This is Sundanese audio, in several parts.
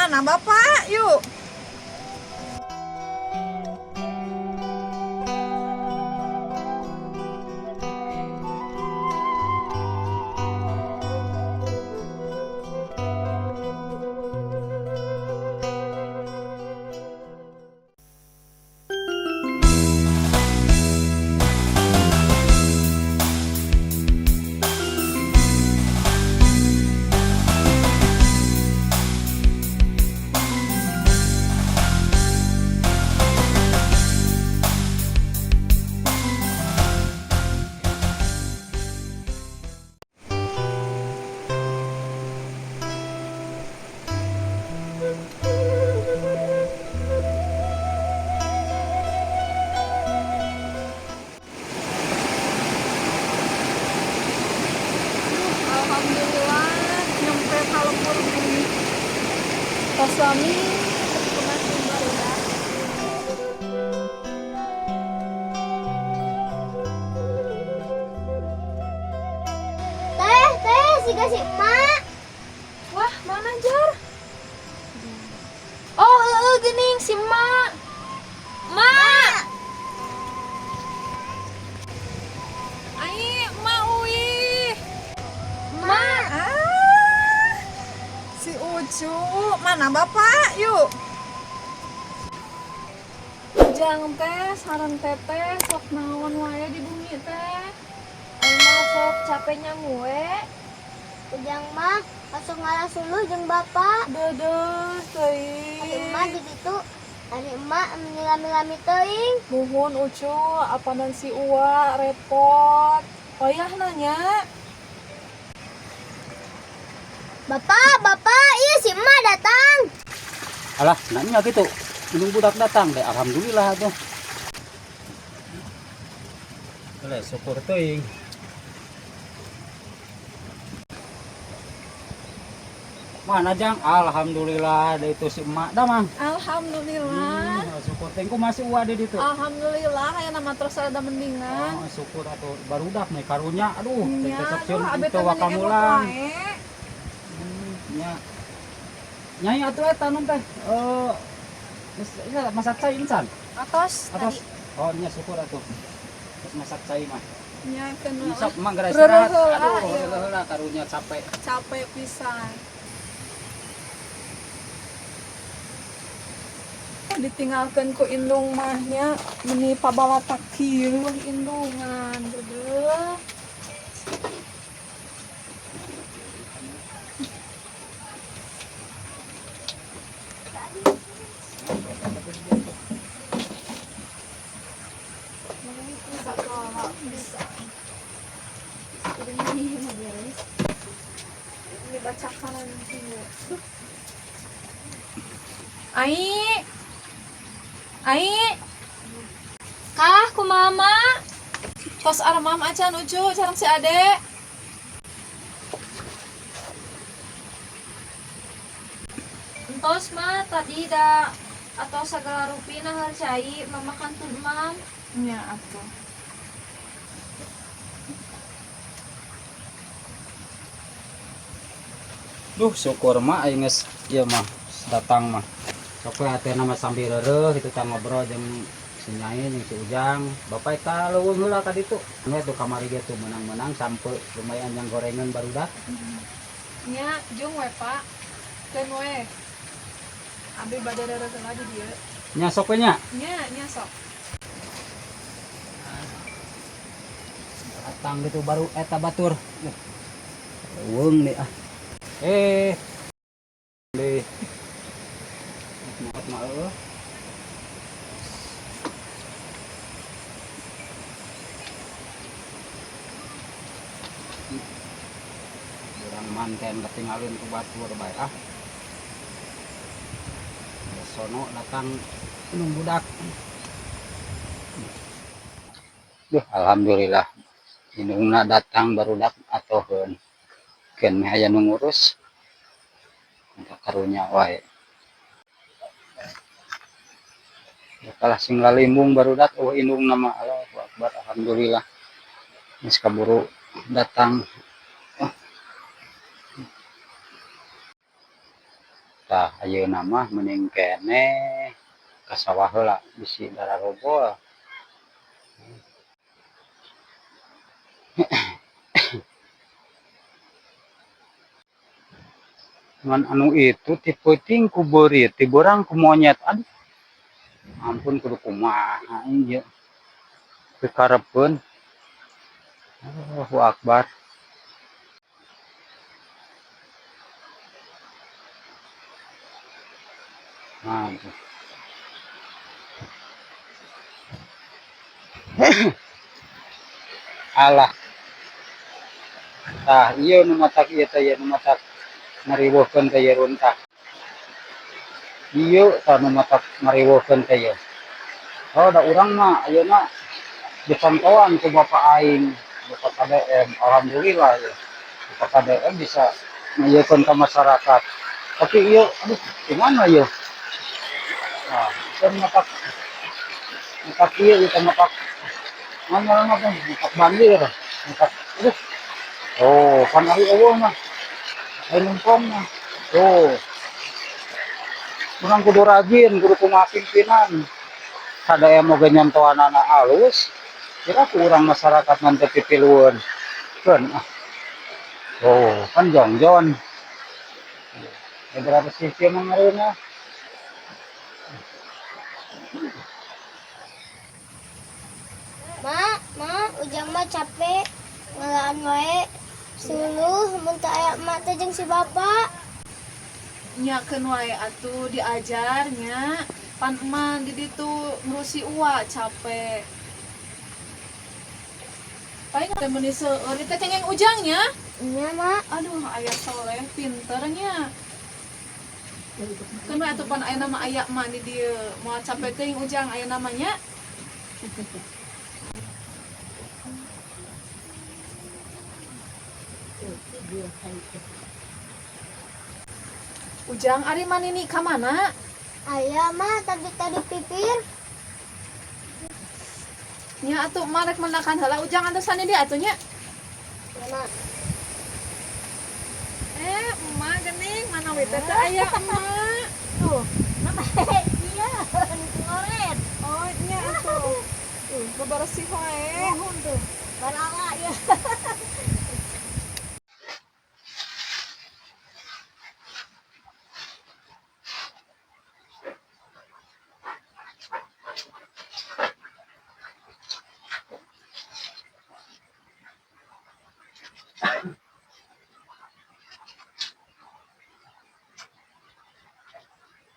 Mana bapak? Yuk. Alhamdulillah nyampe ka lembur bumi. Tos lami kemarin barudak. Teh, teh, siga si emak. Wah, mana, Jar? Oh, heeh, geuning si emak. Mak. Ai, emak uih. Emak. Ah, si Ucu, mana bapak? Yuk. Ujang teh, sareng teteh, sok naon wae di bumi teh? Aing mah sok capeknya ngue. Ujang mah langsung ngalah suluh jeung bapak. Deudeuh Ari teuing. emak di ditu, ari emak meni lami-lami teuing. Muhun, Ucu, apanan si Uwa repot. Wayah nanya. Bapak, bapak, iya si emak datang. Alah, nanya gitu. Indung budak datang deh, alhamdulillah tuh. Boleh, syukur teuing. Mana, Jang? Alhamdulillah, da itu si emak dah, Mang. Alhamdulillah. Syukur teuing masih uwa di ditu. Alhamdulillah, aya nama terus ada mendingan. Oh, syukur atuh barudak nih karunya. Aduh, Nya, teh sok sieun aduh, abe itu teh meni emot wakamulang. wae. Nya. Nyai atuh eta nun teh. Eh, geus masak cai incan. Atos Atos. tadi. Oh, nya syukur atuh. Terus masak cai mah. Nya keun Sok emang geura Reureun istirahat. heula, Aduh, iya. heula heula karunya capek. Capek pisan. Ditinggalkan ku indung mahnya meni pabalatak kieu indungan deudeuh. Bisa. Ini bacakan nanti. Ai. Ai. Kah kumaha, Mak? Tos aremam acan Ucu sareng si Ade? Entos, mah, tadi da atau segala rupi nahar cai, mama kantun emam. Nya atuh. Duh, syukur mah aing geus ieu mah datang mah. Sok we hatena mah sambil reureuh kitu tah ngobrol jeung si Nyai jeung si Ujang. Bapak ka leuweung heula ka ditu. Nya tuh kamari ge tuh menang-menang sampe lumayan yang gorengan barudak. Nya jung we, Pak. Keun we. Abi bade reureuh heula di dieu. Nya sok we nya. Nya, nya sok. Datang gitu baru eta batur. Leuweung deh ah. Eh. Deh. Maot mah eueuh. Urang manten ketinggalin ku batur bae ah. Sono datang indung budak. Duh, alhamdulillah. Indungna datang barudak atoheun. Keun meh aya nu ngurus. Maka karunya wae. Ya kalah sing lalimbung barudak eueuh indungna mah. Allahu akbar, alhamdulillah. Geus kaburu datang. Oh. Tah, ayeuna mah mending keneh ka sawah heula bisi dararobol. Ngan anu itu ti peuting ku beurit, ti beurang ku monyet. Aduh. Ampun, kudu kumaha aing ieu. Pikarepeun. Allahu akbar. Aduh. Alah. Tah, ieu nu matak ieu teh, ieu nu matak ngariweuhkeun teh ieu runtah. Ieu tah nu matak ngariweuhkeun teh ieu. Oh, da urang mah ayeuna dicontohan ku bapak aing, Bapak KDM. Alhamdulillah ya. Bapak KDM bisa ngayekeun ka masyarakat. Tapi ieu, aduh, gimana ieu? Nah, itu matak matak ieu ieu matak mana teh, matak banjir, matak, aduh. Oh, kan ari euweuh mah. Ari nempong mah. Tuh. Urang kudu rajin, kudu kumaha pimpinan. KDM oge nyontohanana alus. Kira ku urang masyarakat nanti pipilueun. Keun ah. Oh, kan jongjon. Ya, berapa sih kieu mah ngareuna? Ma, ma, Ujang mah capek ngalaan wae. Suluh mun teu aya emak teh jeung si bapak. Nya, keun wae atuh, diajar nya. Pan emak di ditu ngurusi uwa capek. Paling teh meuni seueur teh cengeng Ujangnya. Nya, Mak. Aduh, aya soleh, pinternya. Keun wae atuh, pan aya nama aya emak di dieu. Moal capek teuing Ujang aya namanya. Ujang, ari manini ka mana? Aya, Ma, tadi tadi pipir. Nya atuh, emak rek mendakan heula. Ujang antosan di atuh nya. Ya, Mak. Eh, emak geuning mana we teh aya emak. Tuh, nama iya, ngoret. Oh, nya atuh. Tuh, bebersih wae. Nuhun tuh. Barala ya.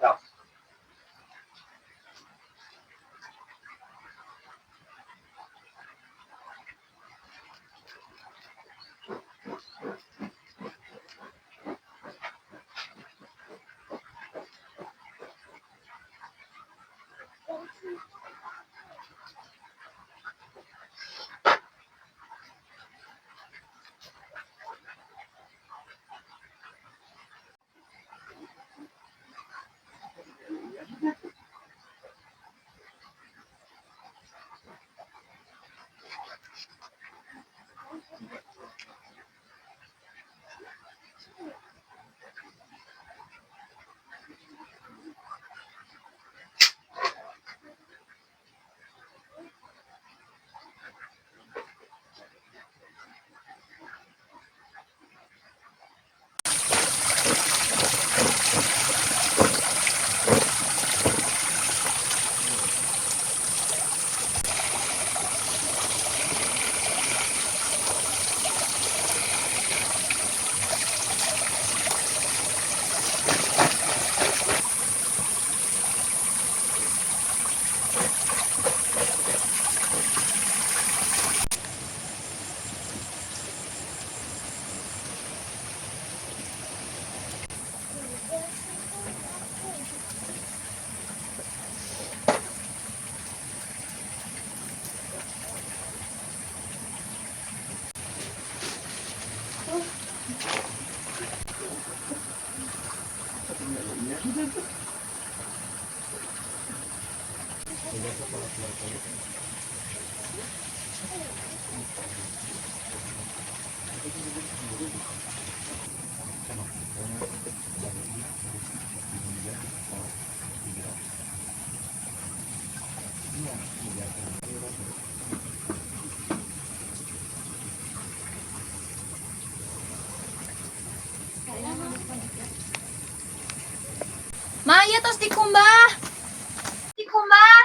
Ya. Ma, ieu tos dikumbah. Dikumbah.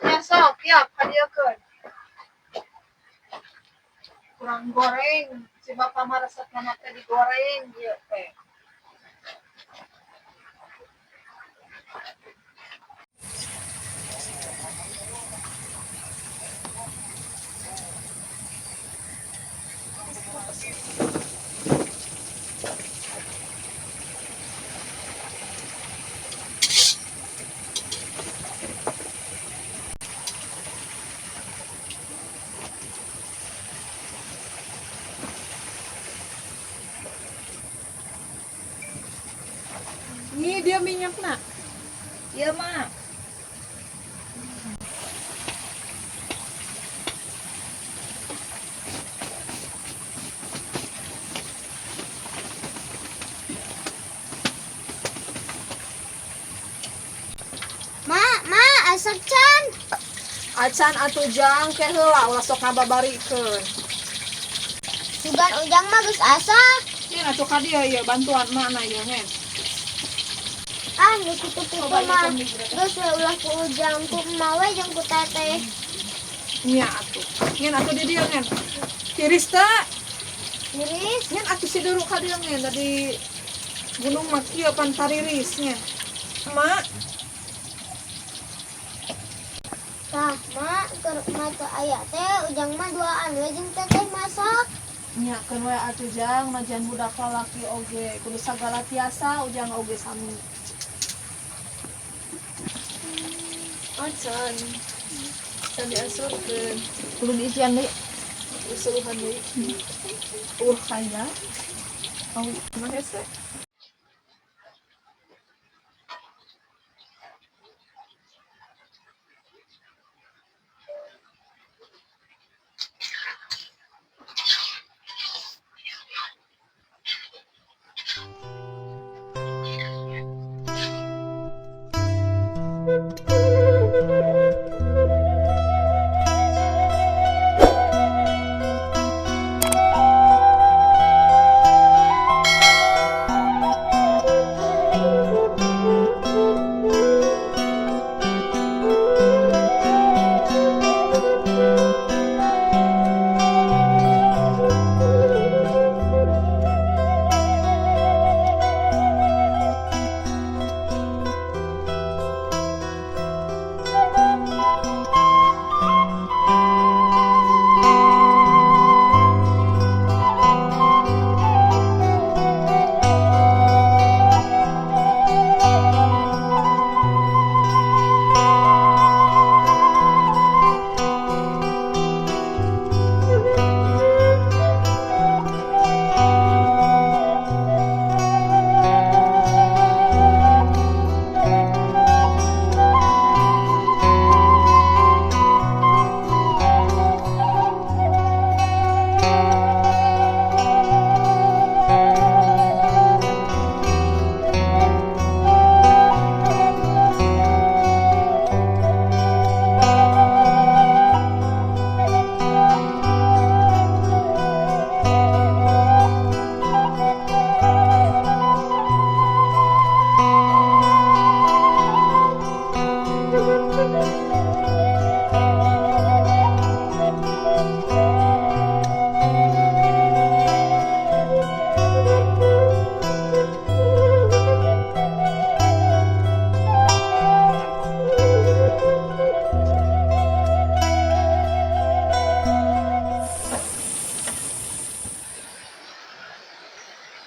Ya sok, siap hadiahkeun. Kurang goreng, si bapak mah resep mah teh digoreng ieu teh. Ini dia minyakna. Iya, Ma. Ma, ma, asak can. Acan atuh Jang, ke heula ulah sok ngababarikeun. Sugan Ujang mah geus asak. Ieu atuh ka dieu ieu bantuan mana ieu ngen. Ah, nu kitu-kitu mah. Geus we ulah ku Ujang, ku emak we jeung ku teteh. Nya atuh. Ngen atuh di dieu ngen. Tiris teu? Tiris. Ngen atuh si duru ka dieu ngen dari gunung mah kieu pan tariris ngen. Mak, Tah, ma, keur emak teu aya teh Ujang mah duaan we jeung teteh masak. Nya keun we atuh Jang, najan budak lalaki oge kudu sagala tiasa Ujang oge sami. Acan. Can diasurkeun. Kudu diisian deui. Usuhan deui. Kaya. Awi mah hese.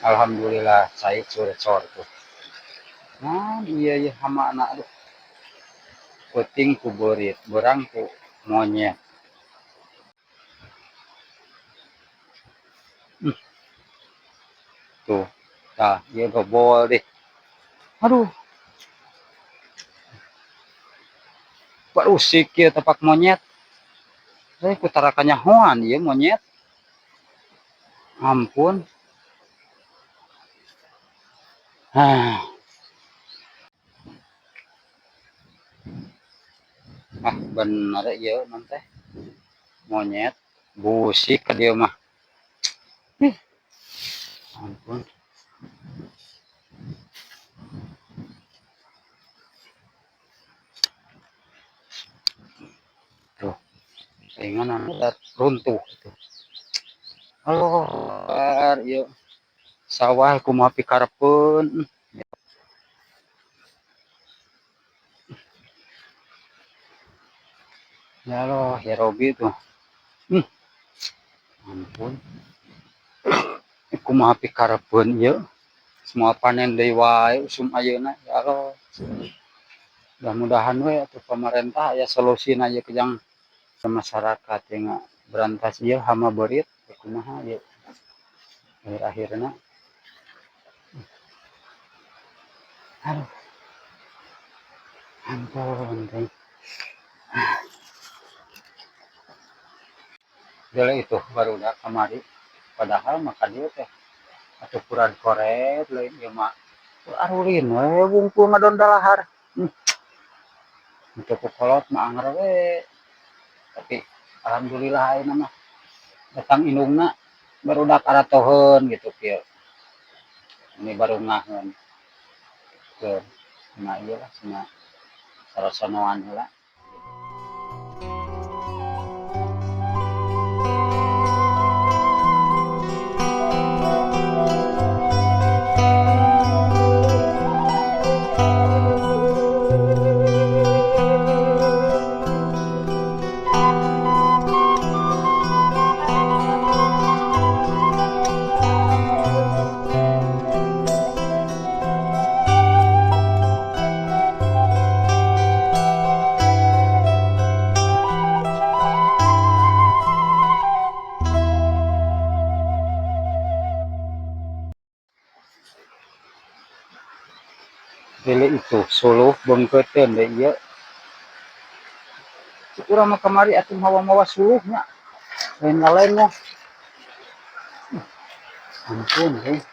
Alhamdulillah cai curcor tuh. Nah, iya iya hama anak aduh. Peuting ku beurit, beurang ku monyet. Tuh, tah ieu gobol deh. Aduh. Barusik ieu tapak monyet. Saya ku tara kanyahoan ieu monyet. Ampun. Ah. Ah, bener ieu non teh. Monyet busik ka dieu mah. Ih. Ampun. Ringan anu runtuh itu. Allah, ieu sawah kumaha pikarepeun. Ya Allah, ya Robi tuh. Ampun. Kumaha pikarepeun ieu. Semua panen deui wae usum ayeuna, ya Allah. Mudah-mudahan we atuh pemerintah aya solusina ieu kejang ke masyarakat yang berantas ieu hama beurit kumaha ieu akhir-akhirna. Aduh. Ampun teh. Gila itu barudak kamari, padahal mah ka dieu teh atuh kurad koret lain ieu mah arulin we wungkul ngadon dalahar. Untuk kolot mah anger we. Tapi alhamdulillah ayeuna mah datang indungna barudak aratoheun gitu kieu. Ini baru ngaheun. Ke cenah ieu lah cenah sarasonoan heula. Dele itu suluh beungkeuteun deui ieu. Cik urang mah kamari atuh mawa-mawa suluhnya. Lain lain mah. Ampun euy.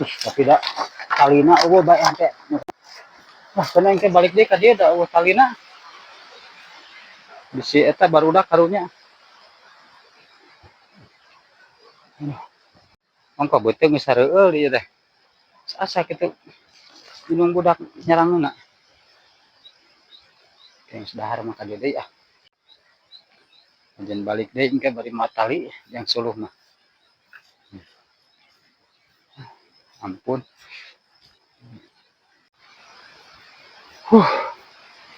Ih, tapi da talina eueuh bae teh. Wah, cenah engke balik deui ka dieu da eueuh talina. Bisi eta barudak karunya. Mangka beuteung geus sareueul ieu teh. Asa kitu indung budak nyarangna. Geus dahar mah ka dieu deui ah. Ajen balik deui engke bari matali yang suluh mah. Ampun. Huh.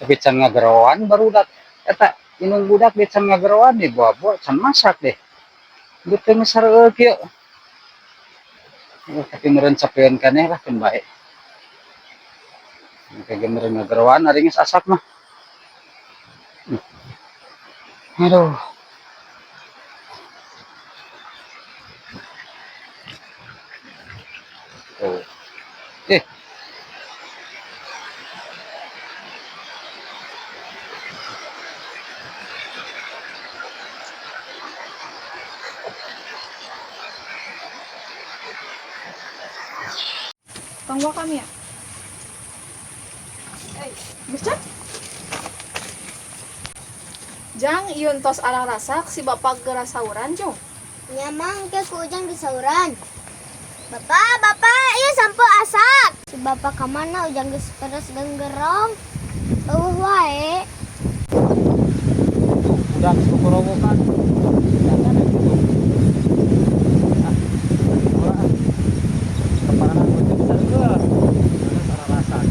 Tapi can ngageroan barudak eta indung budak dia can ngageroan di buah-buah can masak deh. Beuteung geus sareueul kieu. Tapi meureun capeun keneh lah keun bae. Engke ge meureun ngageroan ari geus asak mah. Aduh. Tuh. Tunggu kami ya. Geus Jang, ieu entos arang rasak si bapak geura sauran jung. Nya mang ke ku Ujang disauran. Bapak, bapak, ieu sampo asak. Si bapak ka mana Ujang geus peres genggerong. Eueuh wae. Udah kukorowokan. Jangan gitu. Ah, bola. Keparanan beuteung sareueul. Geus arang rasak.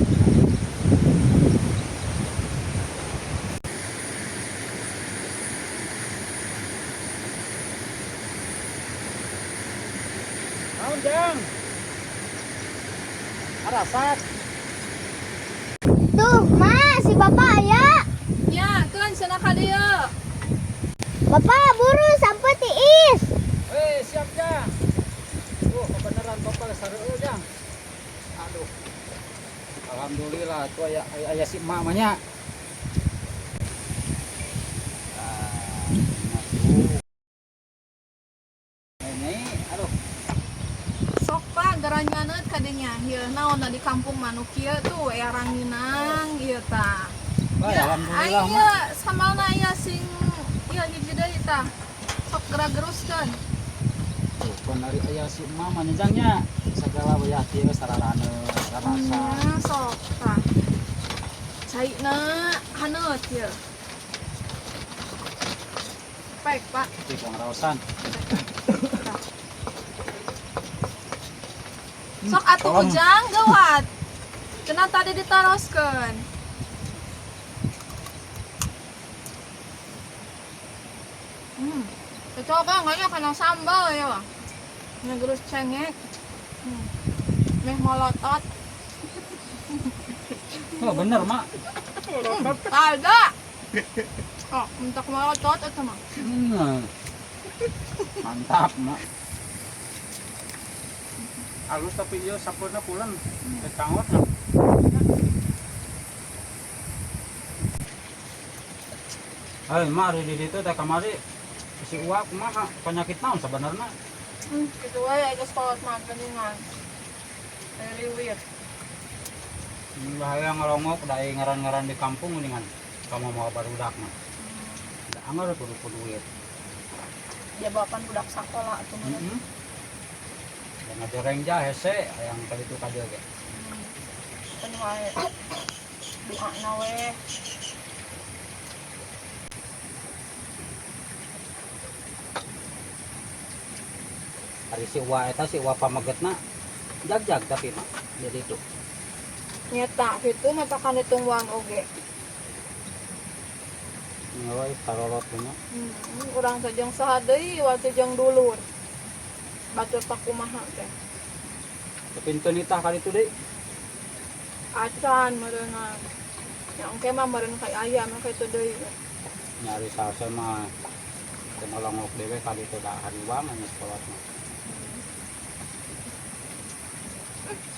Naon, Jang? Arasak. Tuh, Ma, si bapak aya. Nya, keun cenah ka dieu. Bapak buru sampo tiis. Siap, Jang. Tuh, kebenaran bapak geus sareueul, Jang. Aduh. Alhamdulillah tuh aya aya si emak mah nya. Ah, ini, aduh. Sok Pak, geura nyaneut ka dinya. Ieu naon di kampung mah nu kieu tuh aya ranginang ieu tah. Wah, alhamdulillah. Ieu sambalna ieu sing ieu hiji deui tah. Sok geura geruskeun. Tuh, pan ari aya si emak mah nya, Jang nya. Segala wayah kieu geus tararane rasa. Sok tah. Caina haneut ye. Pek, Pak. Di pangraosan. Sok atuh Tolong. Ujang gawat. Cenah tadi ditaroskeun. Coba nggak ya kena sambal ya. Ngegerus cengek. Meh molotot. Oh, bener, Mak. Ada. Oh, untuk molotot itu mah. Mantap, Mak. Halus tapi ieu sapeuna pulen. Kecangot lah. Hei, Mak, di ditu teh kamari si Uwa kumaha penyakit naon sebenarnya? Gitu wae geus kolot mah geuningan. Riwit. Bahaya ngalongok da ngaran-ngaran di kampung geuningan. Kamu mau barudak mah. Da anggar kudu ku duit. Jawaban budak sakola atuh mah. Heeh. Da ngajereng ja hese hayang ka ditu ka dieu ge. Kan wae. Doana we. Ari si Uwa eta si Uwa pamegetna jag-jag tapi mah jadi itu. Nyeta kitu matakan ditungguan oge. Ngewe tarorot nya. Urang teh jeung saha deui waktu jeung dulur. Batur pakumaha teh. Tapi teu nitah ka ditu deui. Acan meureunna. Ya engke mah meureun ka aya mah kitu deui. Nyari salsa mah teu ngalongok dewe ka ditu da hariwang nya sekolah mah.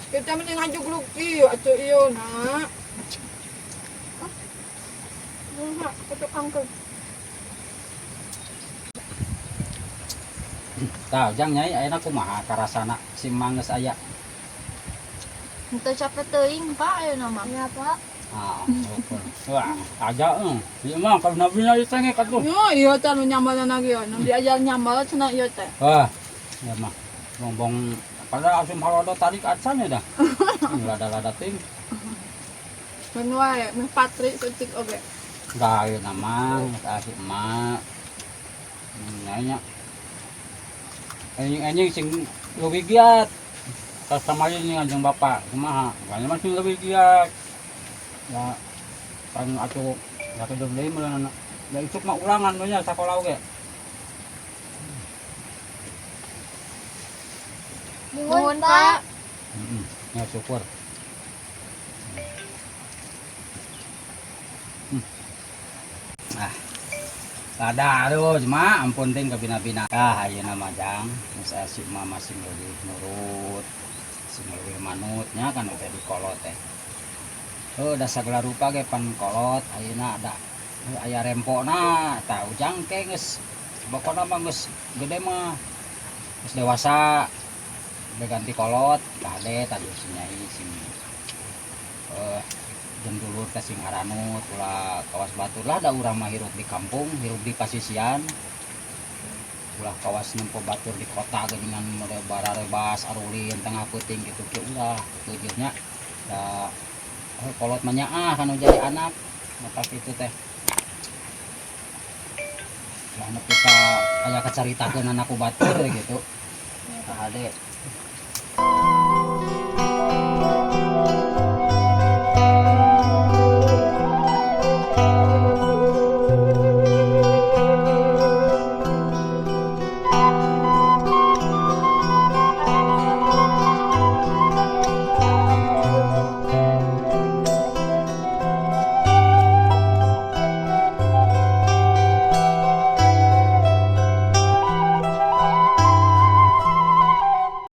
Kita mending ngajugluk ieu atuh ieu na. Nah, kutukangkeun. Tah, Ujang nyai ayeuna kumaha karasana si Mang geus aya? Henteu capek teuing, Pak, ayeuna mah. Iya, Pak. Ah, wah, aja euy. Ieu mah kalau nabi nyai cengek atuh. Yo, ieu teh nu nyambalna lagi yo. Nu diajar nyambal cenah ieu teh. Wah, ya mah bongbong pada asum halodo tarik acan ya dah. Lada-lada ting. Mun wae meh patri seutik oge. Dah ayeuna mah geus asik emak. Nanya. Enjing-enjing sing leuwih giat. Tas kamari nih jeung bapak kumaha? Kayaknya mah sing leuwih giat. Ya kan atuh ya kedeung deui meureun. Da isuk mah ulangan we nya sakola oge. Nuhun, Pak. Heeh. Ya syukur. Ah. Lada aduh cuma ampun ting kabina-bina. Ah ayeuna mah Jang, geus aya si mama sing leuwih nurut, sing leuwih manut nya kan udah di kolot teh. Heuh da sagala rupa ge pan kolot ayeuna da heuh aya rempona tah Ujang ke geus pokona mah geus gede mah. Geus dewasa udah ganti kolot kade tadi si nyai sing jeung dulur teh sing aranut ulah kawas batur lah da urang mah hirup di kampung hirup di pasisian ulah kawas nempo batur di kota geuningan model bararebas arulin tengah peuting gitu ke ulah kitu nya da kolot mah nyaah kanu jadi anak mata kitu teh lah nepi ka aya kacaritakeun anak ku batur gitu kade.